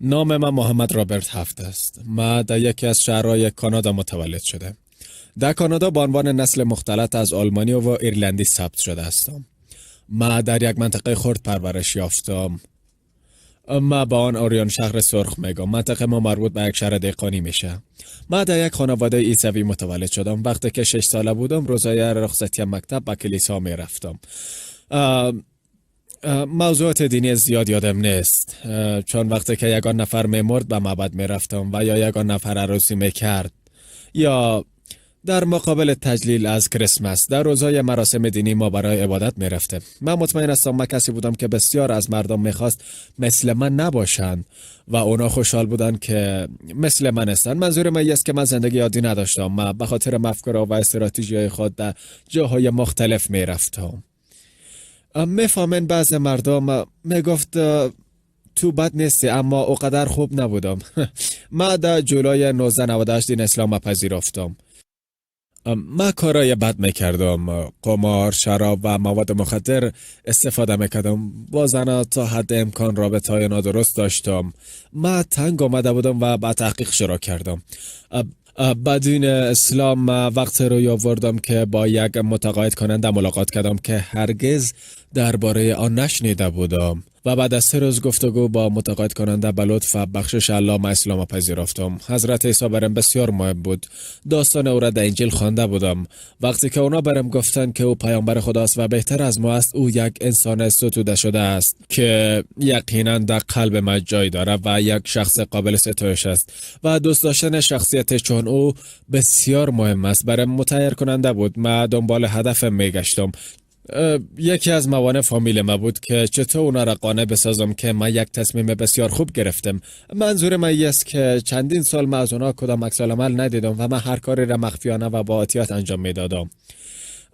نام من محمد رابرت هفت است. ما در یکی از شهرهای کانادا متولد شده. در کانادا به عنوان نسل مختلط از آلمانی و ایرلندی ثبت شده هستم. ما در یک منطقه خرد پرورش یافتم. ما به آن اوریان شهر سرخ میگم. منطقه ما مربوط به یک شهر دهقانی میشه. ما در یک خانواده عیسوی متولد شدم. وقتی که 6 ساله بودم، روزای رخصتی مکتب به کلیسا میرفتم. موضوعات دینی زیاد یادم نیست، چون وقتی که یگان نفر میمرد به معبد میرفتم و یا یگان نفر عروسی میکرد یا در مقابل تجلیل از کریسمس در روزهای مراسم دینی ما برای عبادت میرفتیم. من مطمئن هستم من کسی بودم که بسیار از مردم میخواست مثل من نباشند و اونا خوشحال بودن که مثل من هستند. منظور من این است که من زندگی عادی نداشتم. من به خاطر مفکوره و استراتژی خود در جاهای مختلف میرفتم. میفهمن بعض مردم میگفت تو بد نیستی، اما اوقدر خوب نبودم. من در جولای 1998 دین اسلام پذیرفتم. من کارای بد میکردم، قمار، شراب و مواد مخدر استفاده میکردم، با زنها تا حد امکان رابطه های نادرست داشتم. من تنگ آمده بودم و به تحقیق شروع کردم. به دین اسلام وقت رو آوردم که با یک متقاعد کننده ملاقات کردم که هرگز درباره آن نشنیده بودم و بعد از 3 روز گفتگو با متقاعد کننده به لطف و بخشش الله ما اسلام پذیرفتم. حضرت عیسی برم بسیار مهم بود. داستان او را در انجیل خوانده بودم. وقتی که اونا برم گفتن که او پیامبر خداست و بهتر از ما است، او یک انسان ستوده شده است که یقینا در قلب ما جای داره و یک شخص قابل ستایش است و دوست داشتن شخصیت چون او بسیار مهم است. برای متحیر کننده بود. من دنبال هدف میگشتم. یکی از موانع فامیل ما بود که چطور اونا را قانع بسازم که من یک تصمیم بسیار خوب گرفتم. منظور من این است که چندین سال من از اونا کدام عکس العمل ندیدم و من هر کاری را مخفیانه و با احتیاط انجام میدادم.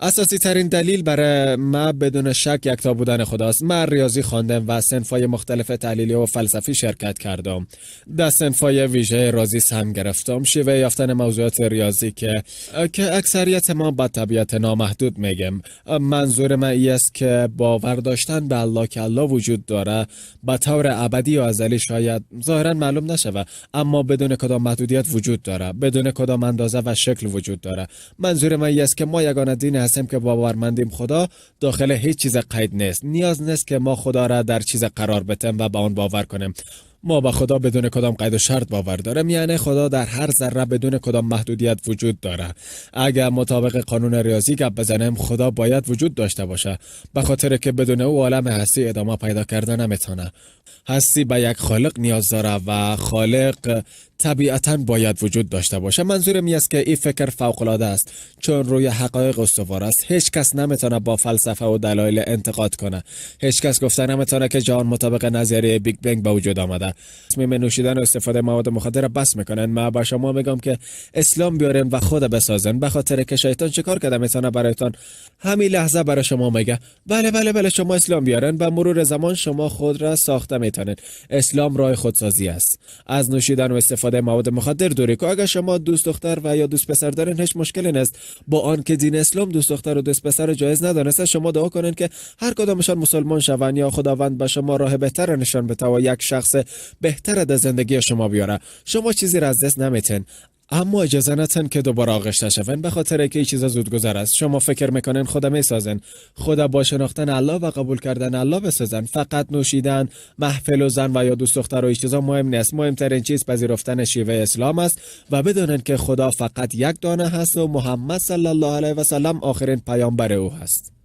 اساسی ترین دلیل برای ما بدون شک یکتا بودن خداست. من ریاضی خواندم و صنف‌های مختلف تحلیلی و فلسفی شرکت کردم. در صنف‌های ویژه ریاضی سهم گرفتم. شیوه یافتن موضوعات ریاضی که اکثریت ما با طبیعت نامحدود میگم. منظور من این است که باور داشتن به الله که الله وجود داره به طور ابدی و ازلی شاید ظاهرا معلوم نشوه، اما بدون کدام محدودیت وجود داره، بدون کدام اندازه و شکل وجود داره. منظور من این است که ما یگانه دین هستیم که باورمندیم خدا داخل هیچ چیز قید نیست. نیاز نیست که ما خدا را در چیز قرار بدیم و به آن باور کنیم. ما به خدا بدون کدام قید و شرط باور داریم، یعنی خدا در هر ذره بدون کدام محدودیت وجود داره. اگر مطابق قانون ریاضی گپ بزنیم، خدا باید وجود داشته باشه، به خاطر که بدون او عالم هستی ادامه پیدا کرده نمیتونه. هستی به یک خالق نیاز داره و خالق طبیعتاً باید وجود داشته باشه. منظورم این است که این فکر فوق العاده است، چون روی حقایق استوار است. هیچ کس نمیتونه با فلسفه و دلایل انتقاد کنه. هیچ کس گفته نمیتونه که جهان مطابق نظریه بیگ بنگ به وجود آمده. تصمیم نوشیدن و استفاده مواد مخدر بس میکنن. من با شما میگم که اسلام بیارین و خود بسازن، به خاطر که شیطان چیکار کرده میتونه برایتان همین لحظه برای شما میگه بله بله بله شما اسلام بیارن و مرور زمان شما خود را ساخته میتونن. اسلام راه خودسازی است. از نوشیدن و استفاده مواد مخدر دوری که اگر شما دوست دختر و یا دوست پسر دارین هیچ مشکلی نیست. با آن که دین اسلام دوست دختر و دوست پسر جایز ندانسته، شما دعا کنین که هر کدامشان مسلمان شوند یا خداوند به شما راه بهتر نشان بده و یک شخص بهتر در زندگی شما بیاره. شما چیزی را از دست نمیتین، اما اجازه نتن که دوباره آغشته شون، به خاطر که این چیزا زودگذر است. شما فکر میکنن خدا میسازن. خدا با شناختن الله و قبول کردن الله بسازن. فقط نوشیدن، محفل و زن و یا دوست دختر و این چیزا مهم نیست. مهمترین چیز پذیرفتن شیوه اسلام است و بدونن که خدا فقط یک دانه هست و محمد صلی الله علیه و سلم آخرین پیامبر او هست.